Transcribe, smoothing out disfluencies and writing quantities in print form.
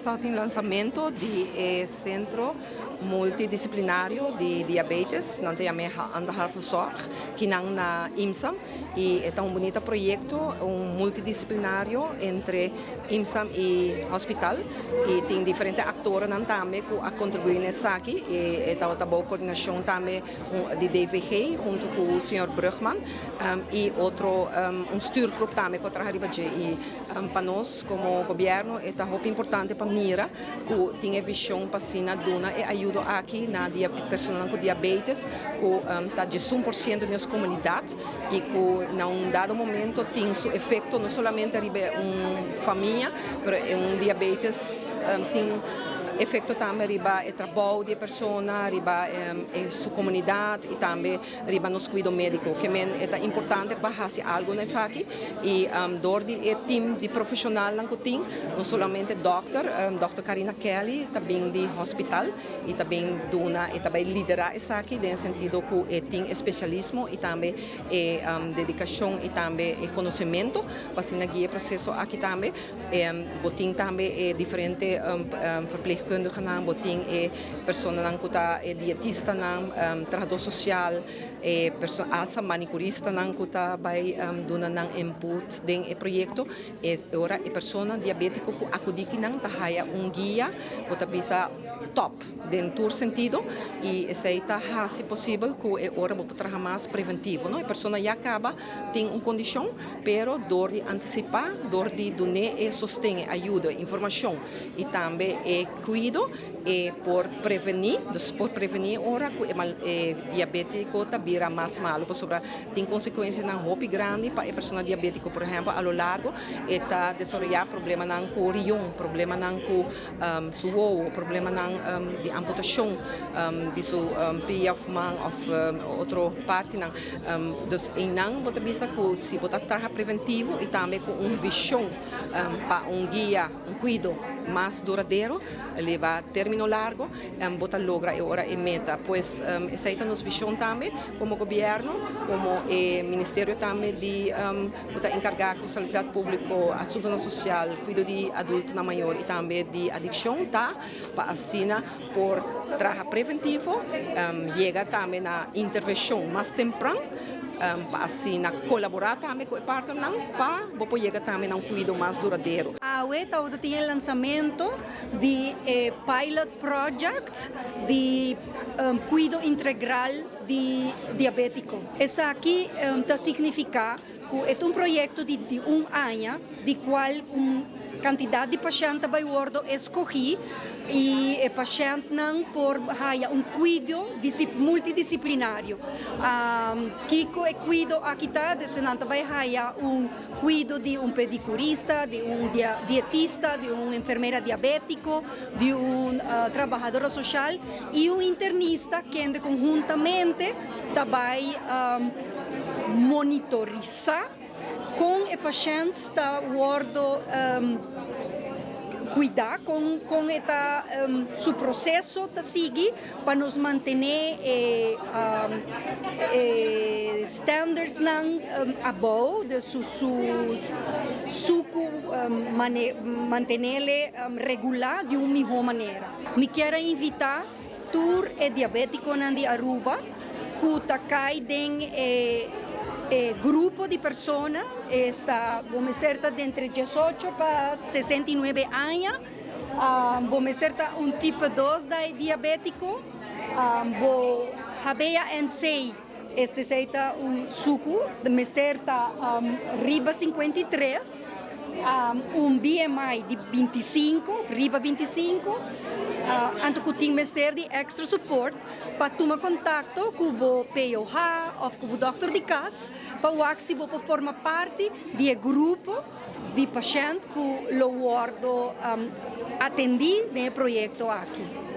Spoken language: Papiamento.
Tabatin lansamento di e Sentro Multidisiplinario di Diabetes, nan ta yam'é Anderhalve Zorg, kinan na IMSAM i e ta un bunita proyekto, un multidisiplinario entre IMSAM i hospital i tin diferente aktornan tambe ku a kontribuí na esaki i e tabata bou koordinashon tambe di DVG hunto ku señor Brugman i otro un stuurgroep tambe ku a traha riba dje i pa nos komo gobièrnu e ta hopi importante pa mira ku tin e vishon pa asina duna e ayudo aki na personanan ku diabetes ku ta 11% di nos komunidat i ku na un dado momento tin su efekto no solamente riba un famia pero e un diabetes tin efekto tambe riba e trabou di e persona, riba su komunidat i tambe riba nos kuido médiko. Ke men e ta importante pa hasi algu na esaki i dor di e tim di profeshonalnan ku tin, no solamente dòkter, dòkter Karina Kelly ta bin di hospital i ta bin duna e ta bai liderá esaki den e sentido ku e tin e spesialismo i tambe e dedikashon i tambe e konosementu pa asina guia e proseso aki tambe. Bo tin tambe e diferente verpleegkundigenan, bo tin e personanan ku ta e dietistanan, trahadó sosial, e alsa manicuristanan ku ta bai duna nan input den e proyekto. E ora e persona diabétiko ku akudí kinan ta haya un guia, bo ta bisa tòp den tur sentido i esei ta hasi posibel ku e ora bo por traha mas preventivo, no. E persona ya kaba tin un kondishon, pero dor di antisipá, dor di dun'é e sosten, e ayudo, e informashon i tambe e kuido, e por prevení, dus por prevení ora ku e mal e diabétiko ta bira mas malu, pasobra tin konsekuensianan hopi grandi pa e persona diabétiko. Por ehèmpel, a lo largo e ta desaroyá problemanan ku rion, problemanan ku su wowo, problemanan di amputashon di su pia òf man òf otro partinan. Dus einan bo ta bisa ku si bo ta traha preventivo i tambe ku un vishon pa un guia, un kuido mas duradero, riba término largo, bo ta logra e ora e meta. Pues esei ta nos vishon tambe komo gobièrnu, komo e ministerio tambe di ku ta enkargá ku salubridat públiko, asuntunan sosial, kuido di adultonan mayor i tambe di adikshon ta pa asina por traha preventivo, yega tambe na intervenshon mas tempran pa asina kolaborá tambe ku e partnernan pa bo por yega tambe na un kuido mas duradero. Awe tabata tin e lansamento di e pilot project di kuido integral di diabétiko. Esaki ta signifiká ku e ta un proyekto di un aña di kual un kantidat di pashènt ta bai wòrdu eskogí i e pashèntnan por haya un kuido multidisiplinario. Kiko e kuido aki ta? Dus nan ta bai haya un kuido di un pedikurista, di un dietista, di un enfermera diabétiko, di un trabahadora sosial i un internista kende konhuntamente ta bai monitorisá kon e pashènt ta wòrdu kuidá, kon e ta su proseso ta sigui pa nos mantené e standardsnan abou, dus su suku mantenele regulá di un mihó manera. Mi kier a invitá tur e diabétikonan di Aruba ku ta kai den e grupo di persona, esta bo mester ta dentre 18 pa 69 aña, bo mester ta un tipo 2 diabétiko, bo HbA1c este esei ta un suku, mester ta riba 53, un BMI di 25, riba 25, anto ku tin mester di extra support pa tuma kontakto ku bo POH òf ku bo dòkter di kas pa wak si bo por forma parti di e grupo di pashènt ku lo wòrdu atendí den e proyekto aki.